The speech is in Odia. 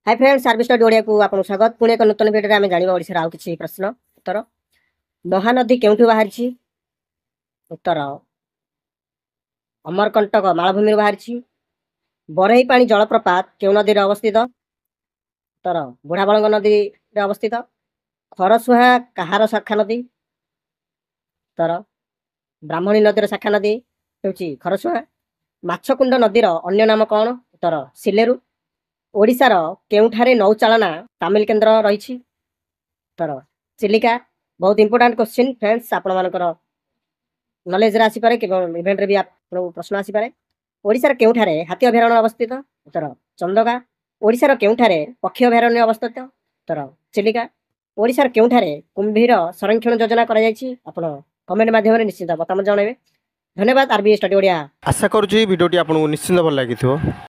ହାଇ ଫ୍ରେଣ୍ଡସ୍, ଆରବି ଷ୍ଟଡି ଓଡ଼ିଆକୁ ଆପଣଙ୍କୁ ସ୍ୱାଗତ। ପୁଣି ଏକ ନୂତନ ଭିଡ଼ିଓରେ ଆମେ ଜାଣିବା ଓଡ଼ିଶାର ଆଉ କିଛି ପ୍ରଶ୍ନ ଉତ୍ତର। ମହାନଦୀ କେଉଁଠୁ ବାହାରିଛି? ଉତ୍ତର, ଅମରକଣ୍ଟକ ମାଳଭୂମିରୁ ବାହାରିଛି। ବରେହିପାଣି ଜଳପ୍ରପାତ କେଉଁ ନଦୀରେ ଅବସ୍ଥିତ? ଉତ୍ତର, ବୁଢ଼ାବଳଙ୍ଗ ନଦୀରେ ଅବସ୍ଥିତ। ଖରସୁଆଁ କାହାର ଶାଖା ନଦୀ? ଉତ୍ତର, ବ୍ରାହ୍ମଣୀ ନଦୀର ଶାଖା ନଦୀ ହେଉଛି ଖରସୁଆଁ। ମାଛକୁଣ୍ଡ ନଦୀର ଅନ୍ୟ ନାମ କ'ଣ? ଉତ୍ତର, ସିଲେରୁ। ଓଡ଼ିଶାର କେଉଁଠାରେ ନୌଚାଳନା ତାଲିମ କେନ୍ଦ୍ର ରହିଛି? ଉତ୍ତର, ଚିଲିକା। ବହୁତ ଇମ୍ପୋର୍ଟାଣ୍ଟ କ୍ୱେଶ୍ଚିନ୍ ଫ୍ରେଣ୍ଡସ୍, ଆପଣମାନଙ୍କର ନଲେଜରେ ଆସିପାରେ କିମ୍ବା ଇଭେଣ୍ଟରେ ବି ଆପଣଙ୍କୁ ପ୍ରଶ୍ନ ଆସିପାରେ। ଓଡ଼ିଶାର କେଉଁଠାରେ ହାତୀ ଅଭୟାରଣ୍ୟ ଅବସ୍ଥିତ? ଉତ୍ତର, ଚନ୍ଦକା। ଓଡ଼ିଶାର କେଉଁଠାରେ ପକ୍ଷୀ ଅଭୟାରଣ୍ୟ ଅବସ୍ଥିତ? ଉତ୍ତର, ଚିଲିକା। ଓଡ଼ିଶାର କେଉଁଠାରେ କୁମ୍ଭୀର ସଂରକ୍ଷଣ ଯୋଜନା କରାଯାଇଛି? ଆପଣ କମେଣ୍ଟ ମାଧ୍ୟମରେ ନିଶ୍ଚିତ ମତାମତ ଜଣାଇବେ। ଧନ୍ୟବାଦ, ଆରବି ଷ୍ଟଡି ଓଡ଼ିଆ। ଆଶା କରୁଛି ଭିଡ଼ିଓଟି ଆପଣଙ୍କୁ ନିଶ୍ଚିନ୍ତ ଭଲ ଲାଗିଥିବ।